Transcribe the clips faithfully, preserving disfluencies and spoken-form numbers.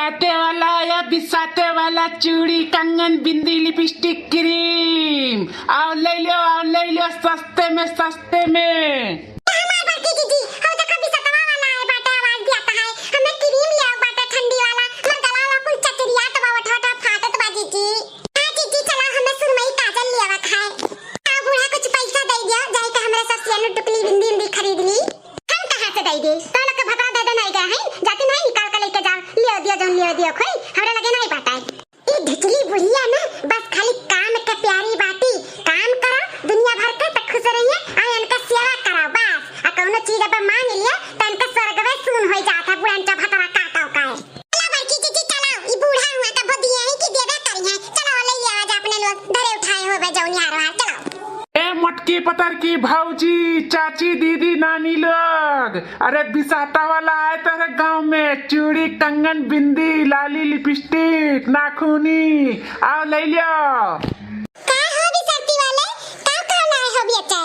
बाटे वाला या बिसाते वाला चूड़ी, कंगन, बिंदी, लिपस्टिक, क्रीम, आओ ले लो, आओ ले लो सस्ते में, सस्ते में। हमार बड़की जीजी, हौ देखा बिसतवा वाला आए बाटे, आवाज दियात है। हमें क्रीम ले आओ बाटे ठंडी वाला, हमार गला वाला कुल चचरियात बा, ओठवा फाटत बा जीजी। हाँ जीजी, चला हमें सुरमई काजल ले आवा खाए। आ बूढ़ा कुछ पैसा दे दिया, जाए के हमरे सब सेनुर टुकली बिंदी बिंदी खरीद ली। हम कहाँ से दे दे? तो लोग के भतरा दे दे नहीं गए हैं, जाती नहीं निकाल के लेके जाओ, ले दिया जौन ले दिया खोई, हमरे लगे नहीं बात है। ई ढिचली बुढ़िया ना बस खाली काम के प्यारी बाटी, काम करो दुनिया भर के त खुश रहिए, आ इनका सेवा करो बस। आ कौनो चीज अब मांग लिया त इनका स्वर्गवे सून हो जात है, बुढ़न का भतरा काटो का है। चलो बड़की जीजी चलो, ई बूढ़ा हुआ त बहुत दिए हैं कि देबे करी है। चलो ले लिया आज अपने लोग धरे उठाए हो बे जौनी हारो हार, चलो। ए मोटकी पतर की भौजी, चाची, दीदी, नानी लोग, अरे बिसाता वाला आए तोरे गांव में, चूड़ी, कंगन, बिंदी, लाली, लिपस्टिक, नाखूनी, आओ ले लियो। का हो बिसरती वाले, का का लाए हो बेटा?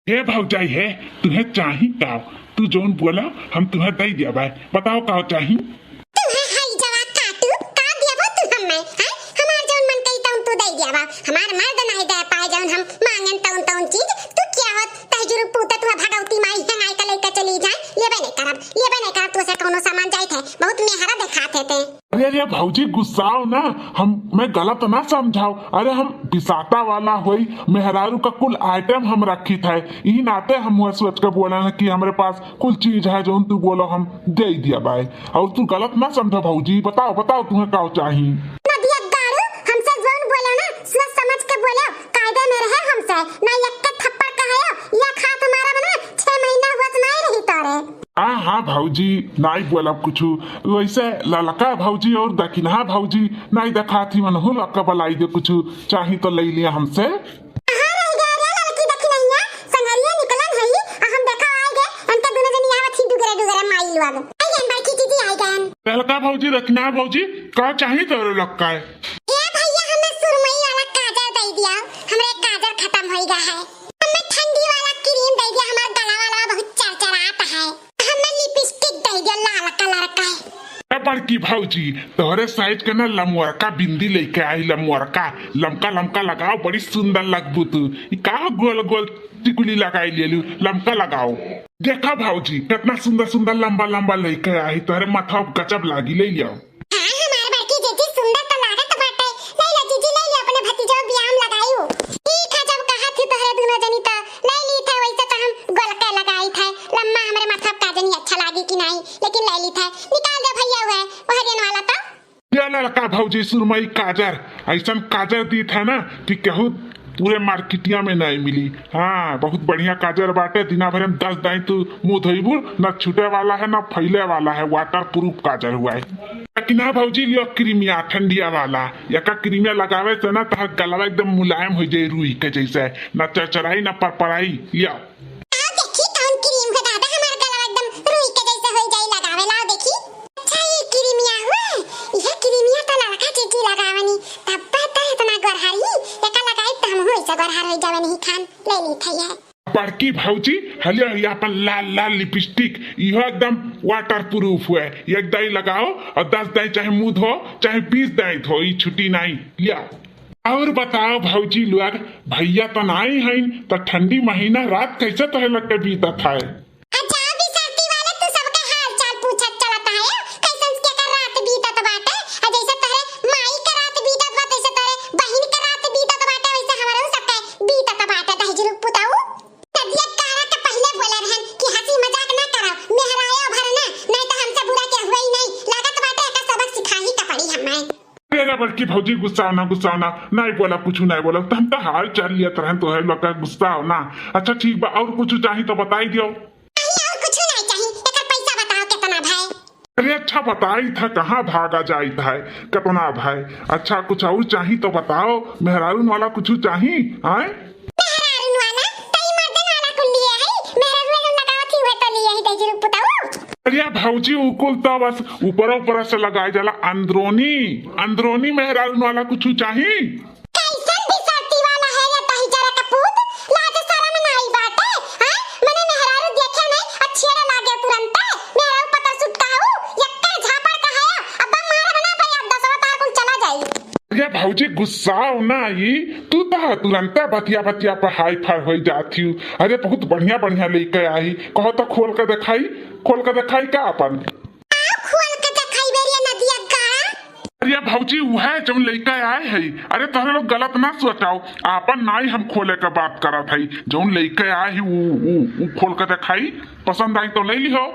हे भौजाई हे, तुहे चाही का? तू जौन बोला हम तुहे दे दिया भाई, बताओ का चाही? तुहे हई जवा काटू, का दियाबो तू हमें, हैं? हमार जौन मन कही तौन तू दे दियाबा। हमार मर्द नहीं दे पाए जौन हम मांगन तौन तौन चीज। तू क्या होत, तहजुर पूते तुहे भगवती माई है, माई का लेके चली जाए। लेबे नहीं करब, लेबे नहीं करब, तू से कौनो सामान जाइत है, बहुत मेहरा देखात है ते। अरे, अरे भौजी गुस्साओ ना, हम, मैं गलत ना समझाओ। अरे हम बिसाता वाला होई, मेहरारू का कुल आइटम हम रखी थे, ई नाते हम हुआ सोच के बोला ना कि हमरे पास कुल चीज है जौन तू बोलो हम दे दिया बाय। और तू गलत ना समझा भौजी, बताओ, बताओ तुम्हें का चाही? नदिया गाड़ू, हमसे जौन बोलो ना सोच समझ के बोलो, कायदे में रहे हमसे, ना एक के थप्पड़ कहायो, या खात मारा बना, छह महीना होश नहीं रही तोरे। हाँ, हाँ भौजी, नाई बोलब कुछु। वैसे ललका भौजी और दखिनहा भौजी नाई देखात ही, मनहु लक्का बलाई दे कुछु, चाही तो ले लिया हमसे। कहाँ रह गया रे लड़की दखिनहिया? संगरिया निकलन है, आ हम देखा आए गए, इनके दोनों जनी आवत ही डुगरे डुगरे माई लोग। आई गए बड़की जीजी, आई गए। ललका भौजी, दखिनहा भौजी, का चाही तोरे लक्का है? ए भैया, हमें सुरमई वाला काजल दे दिया, हमरे काजल खत्म होई गया है। हमें ठंडी वाला क्रीम दे दिया, हमार गला वाला बहुत चरचरात है। हमें लिपस्टिक दे दिया लाल कलर का। ए बड़की भौजी, तोहरे साइज के ना लमवरका बिंदी लेके आई, लमवरका, लमका लमका लगाओ, बड़ी सुंदर लगबू तू। ई का गोल गोल टिकुली लगाई लेलू, लमका लगाओ। देखा भौजी, कितना सुंदर सुंदर लंबा लंबा लेके आई, तोहरे माथा गजब लागी, ले लिया। हाँ, हमार बड़की जीजी सुंदर तो लागत बाटे। ले लो जीजी, ले लो, अपने भतीजवा बियाह में लगाई हो। ठीक है, जब कहा थी तोहरे दोनों जनी तो ले ली थे, वैसे तो हम गोलके लगाई थे। लम्मा हमरे माथा का जनी अच्छा लागी कि नहीं, लेकिन ले ली थे। निकाल दे भैया, हुए वह दिन वाला तो। ये ललका भौजी सुरमई काजर, ऐसन काजर दी था ना कि केहू पूरे मार्केटिया में नहीं मिली। हाँ, बहुत बढ़िया काजर बाटे, दिना भर में दस दाई तू मुंह धोइबू, ना छूटे वाला है ना फैले वाला है, वाटर प्रूफ काजर हुआ है। लेकिन हाँ भौजी, लियो क्रीमिया ठंडिया वाला, एका क्रीमिया लगावे से ना तहार गलवा एकदम मुलायम हो जाई रुई के जैसे, ना चरचराई ना परपराई। लियो। आओ देखी कौन क्रीम है दादा, हमार गलवा एकदम रुई के जैसे हो जाई लगावे, लाओ देखी। अच्छा, ये क्रीमिया हुआ, यह क्रीमिया तो लड़का जीजी लगावनी, तब तो इतना गोरहारी, एका लगाई तो हम हो ऐसे गोरहार हो जावे नहीं खान, ले ली था ये। बड़की भौजी, हलिया, हलिया अपन लाल लाल लिपस्टिक, इहो एकदम वाटर प्रूफ हुए, एक दाई लगाओ और दस दाई चाहे मुंह धो, चाहे बीस दाई धो, ई छुट्टी नहीं। लिया। और बताओ भौजी लोग, भैया तो नाई हईन, तो ठंडी महीना रात कैसे तोहे लोग के बीतत है? अच्छा, बिसरती वाले, तू सबके हाल चाल पूछत चलत है, कैसन के कर रात बीतत बाटे? आ जैसे तोहरे माई के रात बीतत बा, तैसे तोहरे बहिन के रात बीतत बाटे, वैसे हमरो सबके बीतत बाटे, दहिजरू पुताऊ। नदिया कारा के पहिले बोले रहन कि हंसी मजाक ना करो, मेहरायो भर ना, नहीं तो हमसे बुरा के हुए ही नहीं। लागत बाटे एका सबक सिखाही के पड़ी हमें। अरे ना बड़की भौजी, गुस्सा ना, गुस्सा ना, नहीं बोला, कुछ नहीं बोला, तो हम तो हाल चाल लिया तरह तो है लोग का गुस्सा हो ना। अच्छा ठीक बा, और कुछ चाही तो बताई दियो। नहीं, और कुछ नहीं चाही, एकर पैसा बताओ कितना भाई। अरे अच्छा बताई था, कहाँ भागा जाइत है, कितना भाई। अच्छा कुछ और चाही तो बताओ, मेहरारून वाला कुछ चाही, आए? मेहरारून वाला, तई मर्दन वाला कुल लिए है, मेहरारू एकदम लगावत ही हुए तो लिए है, दहिजरू पुताऊ। अरे भौजी, उ कुल तो बस ऊपर ऊपर से लगाए जाला, अंदरूनी, अंदरूनी मेहरारून वाला कुछ चाही? कैसन बिसरती वाला है रे दहिजरा का पूत, लाज शरम नाई बाटे, हैं? मने मेहरारू देखे नहीं, अच्छे लागे तुरंते, मेहरारू पतर सुटकाऊ, यक्का झापड़ का है, अब्बा मारब ना, भौजी गुस्साओ ना, ई तू तो तुरंते बतिया बतिया पर हाई फाई होई जात हियो। अरे बहुत बढ़िया बढ़िया लइके आई, कहो तो खोल के देखाई, खोल के देखाई का अपन? का खोल के देखाई बेरिया नदिया का? अरे भौजी उहे जौन लइके आए है। अरे तोहरे लोग गलत ना सोचाओ, आपन नाई हम खोले के बात करत है, जौन लइके आए है उ, उ, उ खोल के देखाई, पसंद आई तो ले लिहो।